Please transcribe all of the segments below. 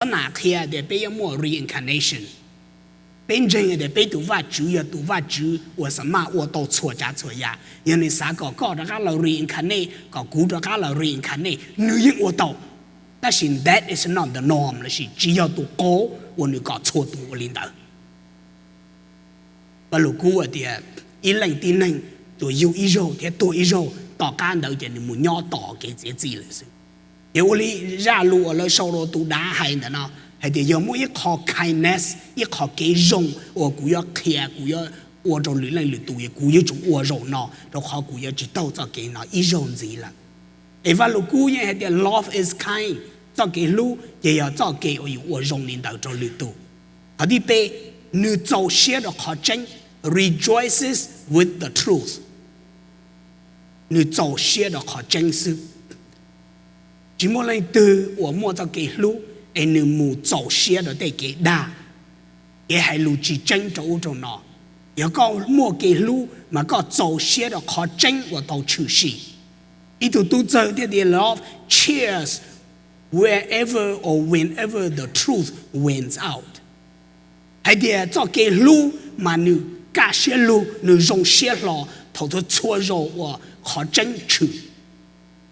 Xab Nas qhia tias peb yuav muaj reincarnation. Peb ntseeg tias peb tus Vajtswv yog tus Vajtswv uas xav maj ua tau txhua tsav txhua yam. Yog nws xav kom koj rov qab los reincarnate, kom kuv rov qab los reincarnate, nws yeej ua tau. Tab sis that is not the norm, lossis tsis yog tus qauv uas nws kom txhua tus ua li ntawd. Vaj Lug Kub hais tias ib leej tib neeg tsuas yug ib zaug thiab tuag ib zaug, tom qab ntawd ces nws mus nyob tos kev txiav txim lawm xwb. Ces ua li zaj lus uas lawv sau rau tus dav hais ntawm no, hais tias yog muaj ib qho kindness, ib qho kev zoo uas kuv yuav qhia, kuv yuav ua rau lwm leej lwm tus, kuv yuav tsum ua zaum no, rau qhov kuv yuav tsis taug txoj kev no ib zaug ntxiv lawm. Es Vaj Lug Kub yeej hais tias love is kind, txoj kev hlub ces yog txoj kev uas yus ua zoo li ntawd rau lwm tus. Qhov thib peb, nws txaus siab rau qhov tseeb, rejoices with the truth. Nws txaus siab rau qhov tseeb xwb. Tsis muaj leej twg uas muaj txoj kev hlub es nws mus txaus siab rau tej kev dag, kev hais lus tsis tseeb rau ub rau no. Yog koj muaj kev hlub mas koj txaus siab rau qhov tseeb uas tau tshwm sim. Ib tug tub txawg thiaj tias, love cheers wherever or whenever the truth wins out. Hais tias txoj kev hlub mas nws kaj siab lug, nws zoo siab hlo thaum txhua txhua zaus uas qhov tseeb tshwm.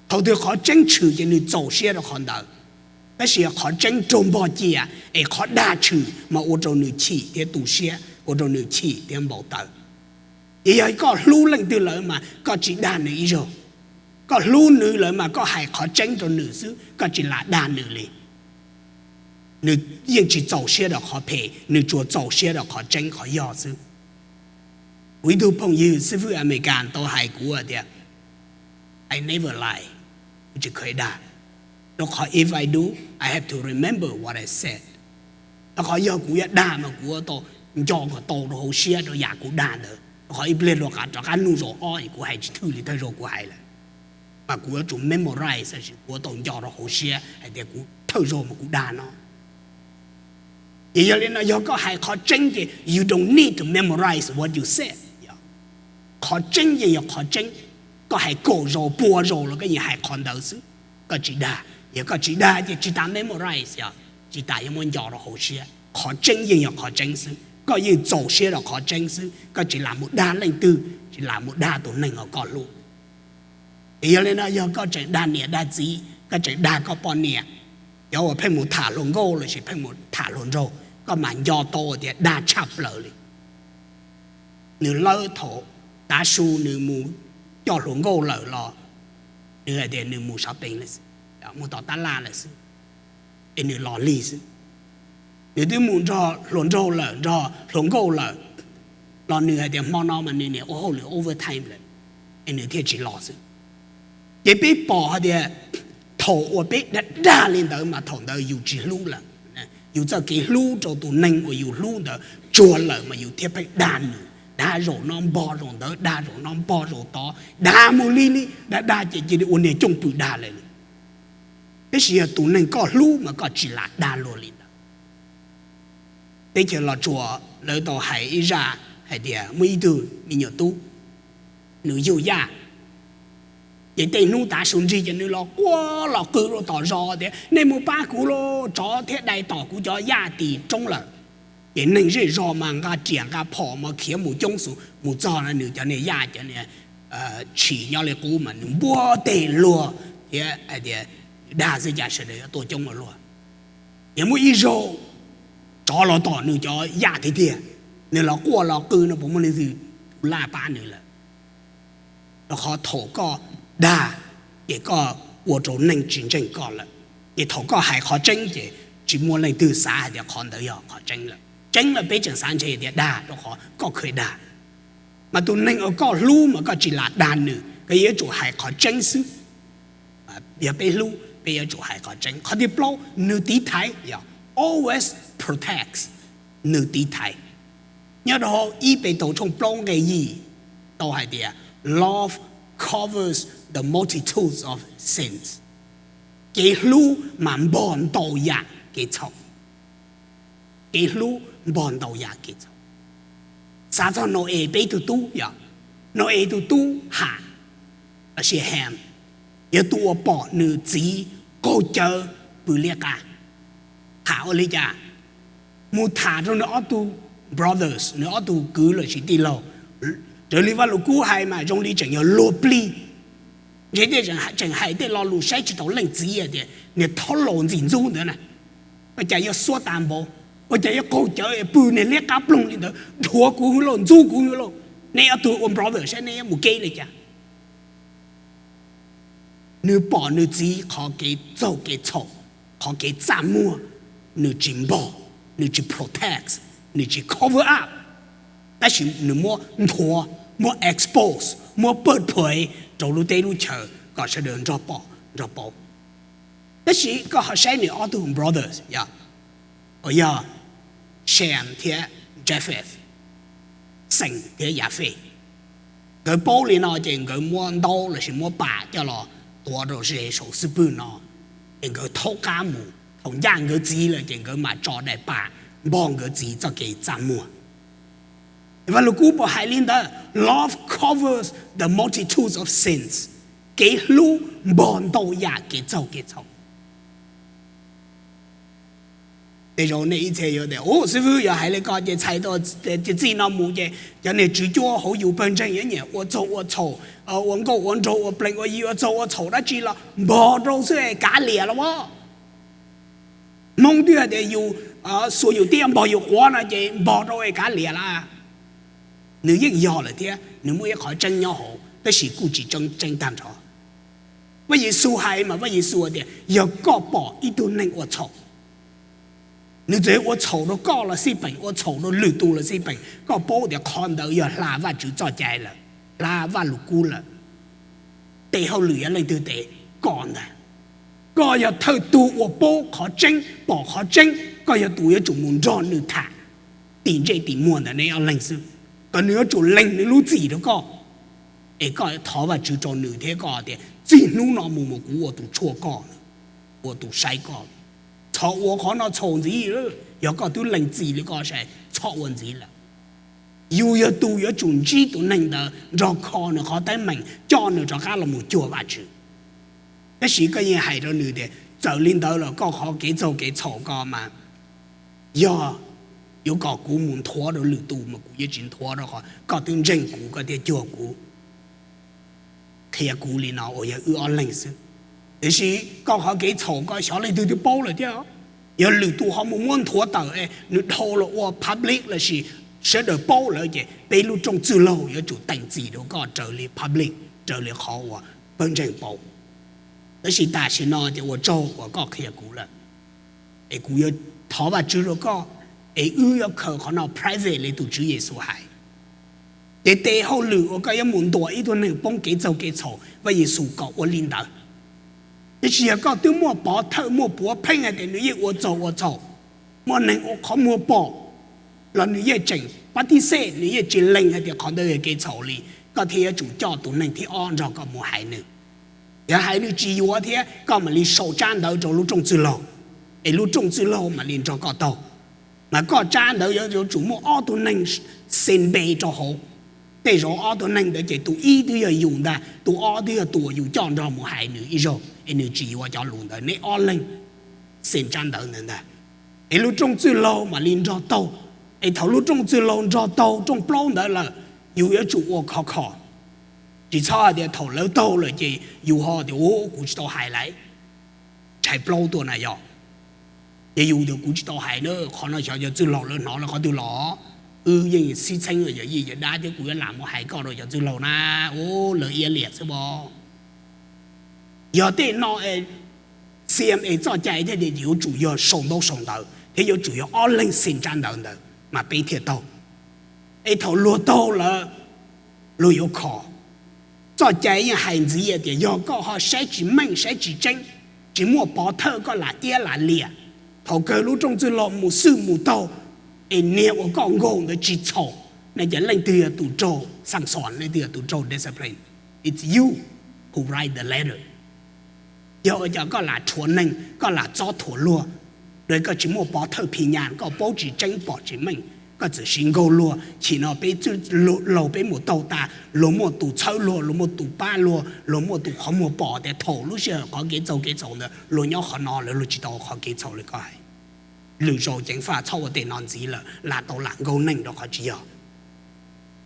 Thaum twg qhov tseeb tshwm ces nws txaus siab rau qhov ntawd. Tab sis qhov tseeb raug npog cia es qhov dag tshwm mas ua rau nws chim thiab tu siab, ua rau nws chim thiab npau taws. Ces yog koj hlub leej twg lawm mas koj tsis dag nws ib zaug. Koj hlub nws lawm mas koj hais qhov tseeb rau nws xwb, koj tsis lam dag nws li. Nws yeej tsis txaus siab rau qhov phem, nws tsuas txaus siab rau qhov tseeb qhov yog xwb. Kuv ib tug phooj ywg xib fwb Amelikas tau hais kuv tias, I never lie, kuv tsis kheev dag. Rau qhov if I do, I have to remember what I said. Rau qhov yog kuv yuav dag mas kuv yuav tau nco kom tau rau hauv siab rau yam kuv dag ntawd, rau qhov ib pliag luag rov qab nug zaum ob es kuv hais tsis thwj li thawj zaug kuv hais lawm. Mas kuv yuav tsum memorize, kuv yuav tau nco rau hauv siab hais tias kuv thawj zaug mas kuv dag no. Ces yog li no yog koj hais qhov tseeb ces you don't need to memorize what you said. Qhov tseeb yeej yog qhov tseeb. Koj hais kaum zaus pua zaus los koj yeej hais qhov ntawd xwb, koj tsis dag. Yog koj tsis dag ces tsis tas memorize, tsis tas yuav muab nco rau hauv siab. Qhov tseeb yeej yog qhov tseeb xwb, koj yeej txaus siab rau qhov tseeb xwb, koj tsis lam mus dag leej twg, tsis lam mus dag tus neeg uas koj hlub. Ces yog li no yog koj tseem dag niam dag txiv, koj tseem dag koj poj niam, cov uas pheej mus tham hluas nkauj lossis pheej mus tham hluas nraug, koj mam nco tau tias dag tshaj plaws li. Nws lawv thaum tav su nws mus coj hluas nkauj lawm los nws hais tias nws mus shopping lawm xwb, mus tom tab laj lawm xwb, es nws los lig xwb. Nws twb mus nrog hluas nraug lawm, nrog hluas nkauj lawm, los nws hais tias hmo no mas nws niam ua hauj lwm overtime lawm, es nws thiaj tsis los xwb. Ces peb pom hais tias thaum uas peb dag dag li ntawd mas thaum ntawd yus tsis hlub lawm. Yus txoj kev hlub rau tus neeg uas yus hlub ntawd tsuag lawm mas yus thiaj pheej dag nws, dag zaum no npog zaum ntawd, dag zaum no npog zaum tod, dag mus li li, dag dag ces cia li ua niag cooj pwm dag lawm. Tab sis yog tus neeg koj hlub mas koj tsis lam dag luag li ntawd. Teb chaws Los Tsuas lawv tau hais ib zaj hais tias muaj ib tug me nyuam tub, nws yug yaj, ces tej hnub tav su nrig ces nws los quaj los qw rau tom zos tias nej mus pab kuv lauj, tsov thiab dais tom kuv cov yaj tim roob lawm. Ces neeg zej zog mas nqa riam nqa phom mas khiav mus coob xwb, mus txog na nws cov niag yaj cov niag tshis nyob li qub mas nws npuab teg luag thiab hais tias nws dag xwb cas sawv daws yuav tuaj coob ua luaj. Ces muaj ib zaug tsov los tom nws cov yaj tiag tiag, nws los quaj los qw no puas muaj leej twg laj pab nws lawm? Rau qhov thaum koj dag ces koj ua rau neeg tsis ntseeg koj lawm. Ces thaum koj hais qhov tseeb ces tsis muaj leej twg xav hais tias qhov ntawd yog qhov tseeb lawm. Tseeb lawm peb tseem xav ntshe tias dag rau qhov koj kheev dag. Mas tus neeg uas koj hlub mas koj tsis lam dag nws, koj yuav tsum hais qhov tseeb xwb. Yog peb hlub peb yuav tsum hais qhov tseeb. Qhov thib plaub, nws tiv thaiv, yog always protects, nws tiv thaiv. Nyob rau hauv ib Petus tshooj plaub nqe yim tau hais tias love covers the multitudes of sins. Kev hlub mas npog ntau yam kev txhaum. Kev hlub npog ntau yam kev txhaum. Xav txog Nau-es peb tug tub, yog Nau-es tus tub Ham, lossis Ham, yog tus uas pom nws txiv qaug cawv pw liab qab. Tham ua li cas? Mus tham rau nws ob tug brothers, nws ob tug kwv los sis tij laug. Raws li Vaj Lug Kub hais mas zoo li tseem yog luag plig, ntshe tej tseem hais tej lo lus saib tsis taus leej txiv tias niag thab laus ntxim ntxub ntawd na, ua cas yuav xuab tas npaum, ua cas yuav qaug cawv es pw niag liab qab ploog li ntawd, dhuav kuv hwj lauj, ntxub kuv hwj lauj. Neb ob tug ua brother saib neb yuav mus kev li cas. Nws pom nws txiv qhov kev txaug kev txhaum, qhov kev txaj muag, nws tsis npog, nws tsis protect, nws tsis cover up, tab sis nws muab nthuav, muab expose, muab pawj phuais rau lub teb lub chaw kom sawv daws nrog pom nrog paub. Tab sis koj ho saib nws ob tug brothers yog, uas yog Shem thiab Japheth, Xeem thiab Yafej. Nkawd paub li no ces nkawd muab ntaub lossis muab pas coj los tuav rau ze saum xub pwg no, es nkawd thaub qab mus. Thaum ncaj nkawd txiv lawm ces nkawd mam tso daim pas npog nkawd txiv txoj kev txaj muag. Vaj Lug Kub puas hais li ntawd? Love covers the multitudes of sins. Kev hlub npog ntau yam kev txaug kev txhaum. Tej zaum nej ib txhia yuav tias, u, xib fwb, yog hais li ko ces txhais tau tias txij no mus ces cov niag tswv cuab hauv yus pawg ntseeg yuav nyiam ua txaug ua txhaum, ua nkauj ua nraug, ua plees ua yi, ua txaug ua txhaum dab tsi los npog rau xwb es kav liam los as. Hmoob twb hais tias yus xuas yus tiab npog yus quav no ces npog rau es kav liam lawm. Nws yeej yog lawm thiab nws muaj ib qhov tseeb nyob hauv, tab sis kuj tsis tseeb tag nrho. Vaj Yexus hais mas Vaj Yexus tias yog koj pom ib tug neeg ua txhaum, nws txawm ua txhaum rau koj los xij peem, ua txhaum rau lwm tus los xij peem, koj paub tias qhov ntawd yog hla Vajtswv txoj cai lawm, hla Vaj Lug Kub lawm, tes hauj lwm yog leej twg tes? Koj ntag. Koj yog thawj tug uas paub qhov tseeb, pom qhov tseeb, koj yog tus yuav tsum mus nrog nws tham tim ntsej tim muag ntawm neb ob leeg xwb, kom nws yuav tsum lees nws lub txim rau koj. Es koj thov Vajtswv rau nws thiab koj tias txij hnub no mus mas kuv ua tus tshuaj koj, ua tus saib koj. Txhob ua qhov no txhaum ntxiv. Yog koj twb lees txim li ko ces txhob ua ntxiv lawm. Yus yog tus yuav tsum ntsib tus neeg ntawd nrog kho nws qhov teeb meem, coj nws rov qab los mus cuag Vajtswv. Tab sis koj yeej hais rau nws tias txawm li ntawd los koj qhov kev txaug kev txhaum ko mas yog yuav kom kuv mus nthuav rau lwm tus mas kuv yuav tsis nthuav, rau qhov koj twb ntseeg kuv, koj thiaj cuag kuv. Qhia kuv li no uas yog wb ob leeg xwb. Tiam sis koj qhov kev txhaum ko xyov leej twg twb paub lawm thiab. Yog lwm tus ho mus muab nthuav tawm es nws dhau los ua public lossis sawv daws paub lawm ces peb lub rooj txwj laug yuav tsum teem txim rau koj raws li public, raws li qhov uas pawg ntseeg paub. Tab sis tam sim no ces ua tsaug uas koj qhia kuv lawm, es kuv yuav thov Vajtswv rau koj, es wb yuav khaws qhov no private li tus Tswv Yexus hais. Ces tes hauj lwm uas koj yuav mus ntuas ib tug neeg poob kev txaug kev txhaum, Vaj Yexus kom ua li ntawd. Tiam sis yog koj twb muaj pov thawj muaj puav pheej hais tias nws yeej ua txaug ua txhaum, muaj neeg ua qhov muag pom los nws yeej tseem pab tib xej, nws yeej tsis lees hais tias qhov ntawd yog kev txhaum li, koj thiaj yuav tsum coj tus neeg thib ob nrog koj mus hais nws. Yog hais nws tsis yuav thiab koj mam li sau tsab ntawv rau lub rooj txwj laug, es lub rooj txwj laug mam li nrog koj taug. Mas koj tsab ntawv yuav tsum muaj ob tug neeg xes npe rau hauv. Tej zaum ob tug neeg ntawd ces tus ib twb yog yus ntag, tus ob twb yog tus uas yus coj nrog mus hais nws ib zaug es nws tsis yuav cov lus ntawd, neb ob leeg xes tsab ntawv ntawd ntag. Es lub rooj txwj laug mam li nrog taug. Es thaum lub rooj txwj laug nrog taug rooj plaub ntawd lawm, yus yuav tsum ua khov kho. Tsis txhob hais tias thaum lawv taug lawm ces yus ho tias, u, kuv tsis tau hais lawm, ntshai plaub tuaj na yog. Ces yus tias kuv tsis tau hais na, qhov no xyov cov txwj laug lawv hnov lawv qhov twg los, wb yeej sib txheeb yawm yij yawm dab thiab kuv yuav lam mus hais koj rau cov txwj laug na, u, lawv iab liam xwb os. Yog tej no C M A txoj cai thiaj tias yuav tsum yog sau ntaub sau ntawv thiab yuav tsum yog ob leeg xes tsab ntawv ntawd mas peb thiaj taug. Es thaum luag taug lawm, luag yuav kho. Txoj cai yeej hais ntxiv tias yog koj ho saib tsis meej saib tsis tseeb, tsis muaj pov thawj koj lam iab lam liam, thaum kawg lub rooj txwj laug mus xwb mus taug, es niag uas koj nkaug ntawd tsis txhaum, no ces leej twg yog tus raug sanction, leej twg yog tus raug discipline? It's you who write the letter. Yog ua cas koj lam rhuav neeg, koj lam txob thuam luag, rau koj tsis muaj pov thawj phim nyas, koj paub tsis tseeb pom tsis meej, koj txawm siv nkaug luag. Chim no peb txwj laug peb mus taug tas, luag muaj tus txhawb luag, luag muaj tus pab luag, luag muaj tus qhov muag pom tias thaum lub sij hawm qhov kev txaug kev txhaum ntawd luag nyob qhov no, lawv luag tsis tau qhov kev txhaum li koj hais. lwm zaus ceev faj txhob ua tej no ntxiv lawm, lam tau lam nkauj neeg rau qhov tsis yog.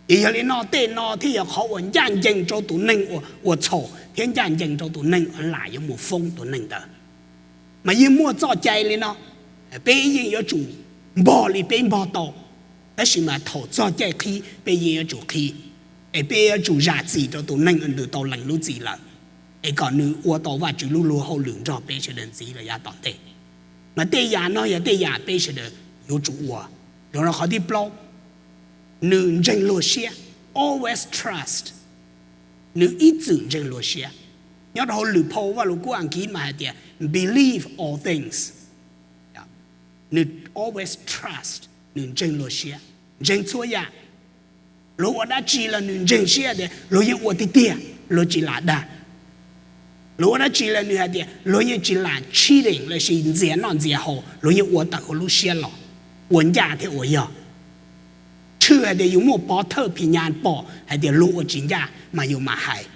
Ces yog li no tej no thiaj yog qhov uas ncaj ncees rau tus neeg uas ua txhaum thiab ncaj ncees rau tus neeg uas lam yuav mus foob tus neeg ntawd. Mas yeej muaj txoj cai li no, peb yeej yuav tsum npog li peb npog tau, tab sis mas thaum txog caij qhib peb yeej yuav tsum qhib, es peb yuav tsum zam txim rau tus neeg uas nws tau lees lub txim lawm, es kom nws ua tau Vajtswv lub luag hauj lwm nrog peb sawv daws ntxiv los yav tom ntej. Mas tej yam no yog tej yam peb sawv daws yuav tsum ua. Rau qhov thib plaub, nws ntseeg luag siab, always trust, nws ib txwm ntseeg luag siab. Nyob rau hauv lwm phau Vajluskub Askiv mas hais tias believe all things. Nws always trust, nws ntseeg luag siab, ntseeg txhua yam. Luag ua dab tsi los nws ntseeg siab tias luag yeej ua tiag tiag, luag tsis lam dag. Luag ua dab tsi los nws hais tias luag yeej tsis lam cheating lossis ntxias noj ntxias haus, luag yeej ua tawm hauv lub siab los, ua ncaj thiab ua yog. Tshwj hais tias yus muaj pov thawj phim nyas pom hais tias luag ua tsis ncaj mas yus mam hais.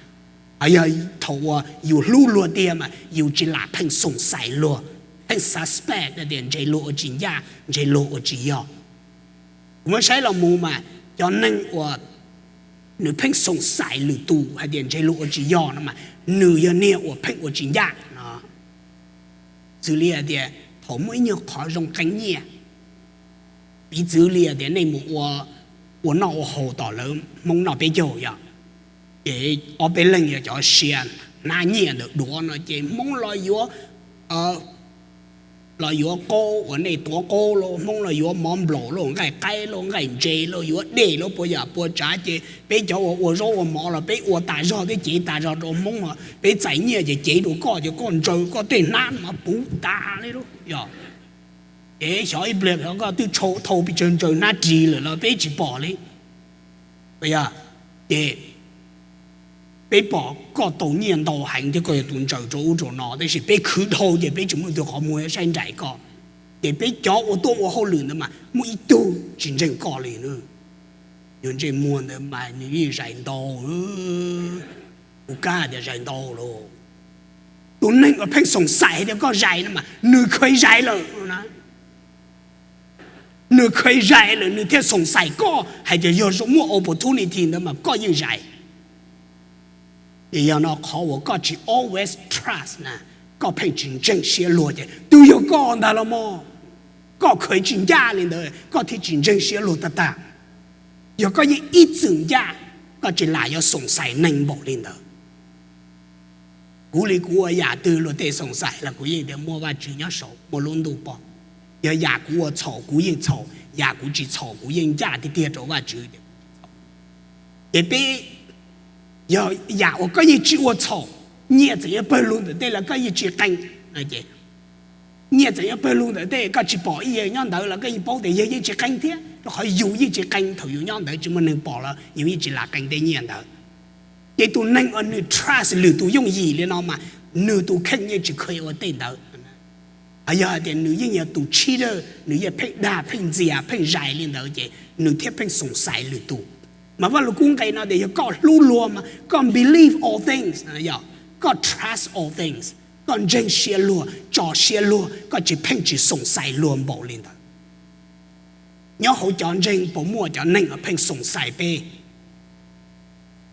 Yog thaum uas yus hlub luag tiag mas yus tsis lam pheej xoom xais luag, pheej suspect tias ntshe luag ua tsis ncaj, ntshe luag ua tsis yog. Kuv muab saib los mus mas cov neeg uas nws pheej xoom xais lwm tus hais tias ntshe luag ua tsis yog no mas nws yog niag uas pheej ua tsis ncaj no. Xws li hais tias thaum muaj ib nyuag qhov zoo qee nyiaj, piv txwv li tias nej mus ua noj ua haus tom lawv Hmoob noj peb caug yog, ces ob peb leeg yog cov sia hnab nyiaj ntawm duav no ces Hmoob los yuav, los yuav qaub uas nej tuav qaub lauj, Hmoob los yuav mov nplaum lauj, nqaij qaib lauj, nqaij ntse lauj, yuav dej lauj, puas yam puas tsav ces peb cov uas ua zaub ua mov los peb ua tas zog thiab cev tas zog rau Hmoob, peb txais nyiaj ces cev rau koj ces koj ntsaws koj tej hnab mas puv tas li lauj yog. Ces xyov ib pliag koj twb thau pes tsawg ntsaws hnab ris lawm los peb tsis pom li. Ces peb pom koj tau nyiaj ntau heev thiab koj yog tus ntsaws rau ub rau no, tab sis peb khwv dhau ces peb tsis muaj tus qhov muag saib nraim koj. Ces peb cov uas tuaj ua hauj lwm ntawd mas muaj ib tug tsis ntseeg koj li na. Yog ntsej muag ntawd mas nws yeej zais ntau, kuv kam tias zais ntau lauj. Tus neeg uas pheej xoom xais hais tias koj zais no mas nws kheev zais lawm na. Nws kheev zais lawm nws thiaj xoom xais koj hais tias yog zoo muaj opportunity ntawd mas koj yeej zais. Ces yog no qhov uas koj tsis always trust na, koj pheej tsis ntseeg siab luag ces twb yog koj ntag los mas. Koj kheev tsis ncaj li ntawd koj thiaj tsis ntseeg siab luag tag tag. Yog koj yeej ib txwm ncaj, koj tsis lam yuav xoom xais neeg npaum li ntawd. Kuv li kuv ua yam twg luag tej xoom xais los kuv yeej tias muaj Vajtswv nyob saum, muaj lub ntuj pom. Yog yam kuv ua txhaum kuv yeej txhaum, yam kuv tsis txhaum kuv yeej ncaj tiag tiag rau Vajtswv. Ces peb, yog yam uas koj yeej tsis ua txhaum, nyiaj txawm yuav pawg lug ntawm tej los koj yeej tsis qee. Nyiaj txawm yuav pawg lug ntawm tej koj tsis pom ib yawg nyob ntawd los koj yeej paub tias yawg yeej tsis qee thiab, rau qhov yus yeej tsis qee, thaum yus nyob ntawd tsis muaj neeg pom los yus yeej tsis lam qee tej nyiaj ntawd. Ces tus neeg uas nws trust lwm tus yooj yim li no mas nws tus kheej yeej tsis kheev ua tej ntawd. Yog hais tias nws yeej yog tus cheater, nws yeej pheej dag pheej ntxias pheej zais li ntawd ces nws thiaj pheej xoom xais lwm tus. Mas Vajluskub nqe no tias yog koj hlub luag mas koj believe all things, yog koj trust all things, koj ntseeg siab luag, tso siab luag, koj tsis pheej tsis xoom xais luag npaum li ntawd. Nyob hauv cov ntseeg puas muaj cov neeg uas pheej xoom xais peb,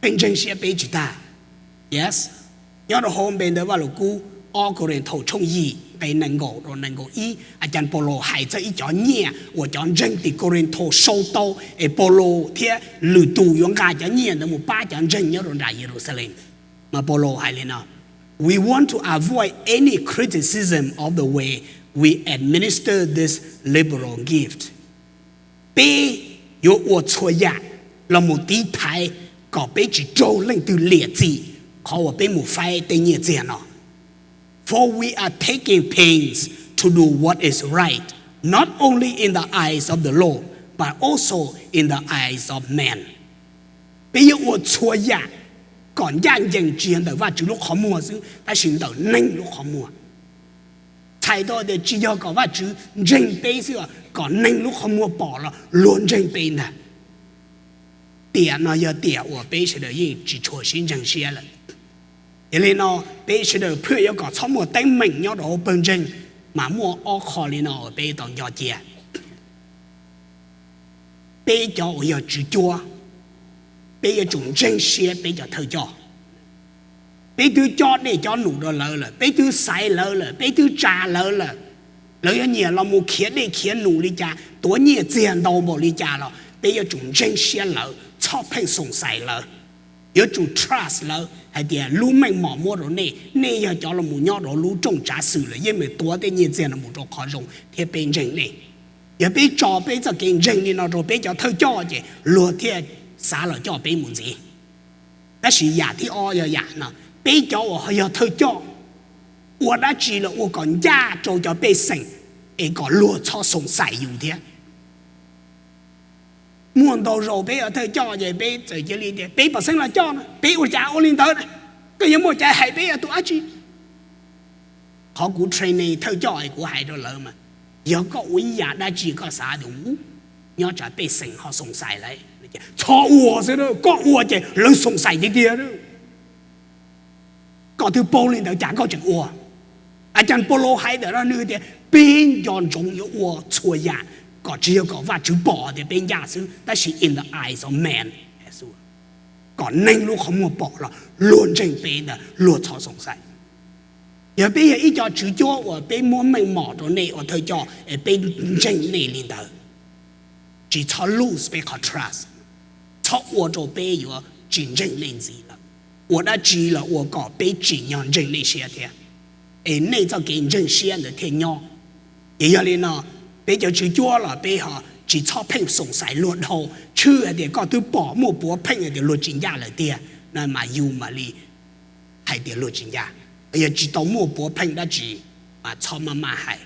pheej ntseeg siab peb tsis tag? Yes. Nyob rau hauv npe ntawd Vajluskub ob Kauleethaus tshooj yim nqe nees nkaum rau nees nkaum ib, Acaas Paulus hais txog ib cov nyiaj uas cov ntseeg tim Kauleethaus sau tau, es Paulus thiab lwm tus yuav nqa cov nyiaj ntawd mus pab cov ntseeg nyob rau nram Yeluxalees. Mas Paulus hais li no: We want to avoid any criticism of the way we administer this liberal gift. Peb yuav ua txhua yam los mus tiv thaiv kom peb tsis raug leej twg liam txim qhov uas peb mus faib tej nyiaj txiag no. For we are taking pains to do what is right, not only in the eyes of the Lord, but also in the eyes of men. Peb yuav ua txhua yam kom ncaj ncees tsis yog ntawm Vajtswv lub qhov muag xwb tab sis ntawm neeg lub qhov muag. Txhais tau tias tsis yog kom Vajtswv ntseeg peb xwb, kom neeg lub qhov muag pom los luag ntseeg peb ntag. Tiam no yog tiam uas peb sawv daws yeej tsis tshua sib ntseeg siab lawm. Yog li no, peb sawv daws pheej yuav kom txhob muaj teeb meem nyob rau hauv pawg ntseeg. Mas muaj ob qho li no uas peb tau nco cia. Peb cov uas yog tswv cuab, peb yuav tsum ntseeg siab peb cov thawj coj. Peb twb cob dej cob num rau lawv lawm, peb twb xaiv lawv lawm, peb twb tsa lawv lawm. Lawv yuav nyiam los mus khiav dej khiav num li cas, tuav nyiaj txiag ntau npaum li cas los peb yuav tsum ntseeg siab lawv, txhob pheej xoom xais lawv. Yuav tsum trust lawv hais tias lub meej mom muab rau nej, nej yog cov los mus nyob rau lub rooj tsav xwm lawm yeej meem tuav tej nyiaj txiag no mus rau qhov zoo thiab peb ntseeg nej. Yog peb tso peb txoj kev ntseeg li no rau peb cov thawj coj ces luag thiaj xav los coj peb mus ntxiv. Tab sis yam thib ob yog yam no, peb cov uas yog thawj coj ua dab tsi los ua kom ncaj rau cov pej xeem es kom luag txhob xoom xais yus thiab. Muaj ntau zaus peb ua thawj coj ces peb txawm cia li tias peb pov xeeb los coj no, peb ua cas ua li ntawd na, koj yuav muaj cai hais peb ua tus dab tsi. Qhov kuv training thawj coj es kuv hais rau lawv mas, yog koj ua ib yam dab tsi koj xav tias nyob tsam pej xeem ho xoom xais lawm, txhob ua xwb, koj ua ces lawv xoom xais tiag tiag. Koj twb paub li ntawd cas koj tseem ua? A cas Paulus hais ntawm no nws tias peb nco ntsoov yuav ua txhua yam kom tsis yog kom Vajtswv pom tias peb ncaj xwb, tab sis in the eyes of man, kom neeg lub qhov muag pom los luag ntseeg peb ntawd luag txhob xoom xais. Yog peb yog ib co tswv cuab uas peb muab meej mom rau nej ua thawj coj es peb ntseeg nej li ntawd, tsis txhob lose peb qhov trust, txhob ua rau peb yuav tsis ntseeg nej ntxiv lawm. Ua dab tsi los ua kom peb tsim nyog ntseeg nej siab thiab, es nej txoj kev ntseeg siab ntawd thiaj nyob. Ces yog li no, peb cov tswv cuab los peb ho tsis txhob pheej xoom xais luag dhau, tshwj hais tias koj twb pom muaj puav pheej hais tias luag tsis ncaj lawm tiag no mas yus mam li hais tias luag tsis ncaj. Yog tsis tau muaj puav pheej dab tsi mas txhob maj maj hais.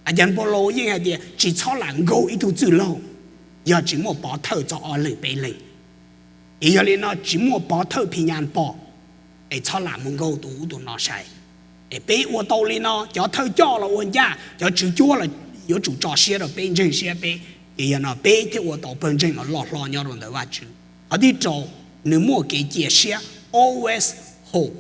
A cas Paulus yeej hais tias tsis txhob lam nkaug ib tug txwj laug yog tsis muaj pov thawj txog ob leeg peb leeg. Es yog li no tsis muaj pov thawj phim nyas pom, es txhob lam mus nkaug tus ub tus no sai. Es peb ua tau li no, cov thawj coj los ua ncaj, cov tswv cuab los yuav tsum tso siab rau peb, ntseeg siab peb, ces yog no peb thiaj ua tau pawg ntseeg los loj hlob nyob rau ntawm Vajtswv. Qhov thib rau, nws muaj kev cia siab, always hope.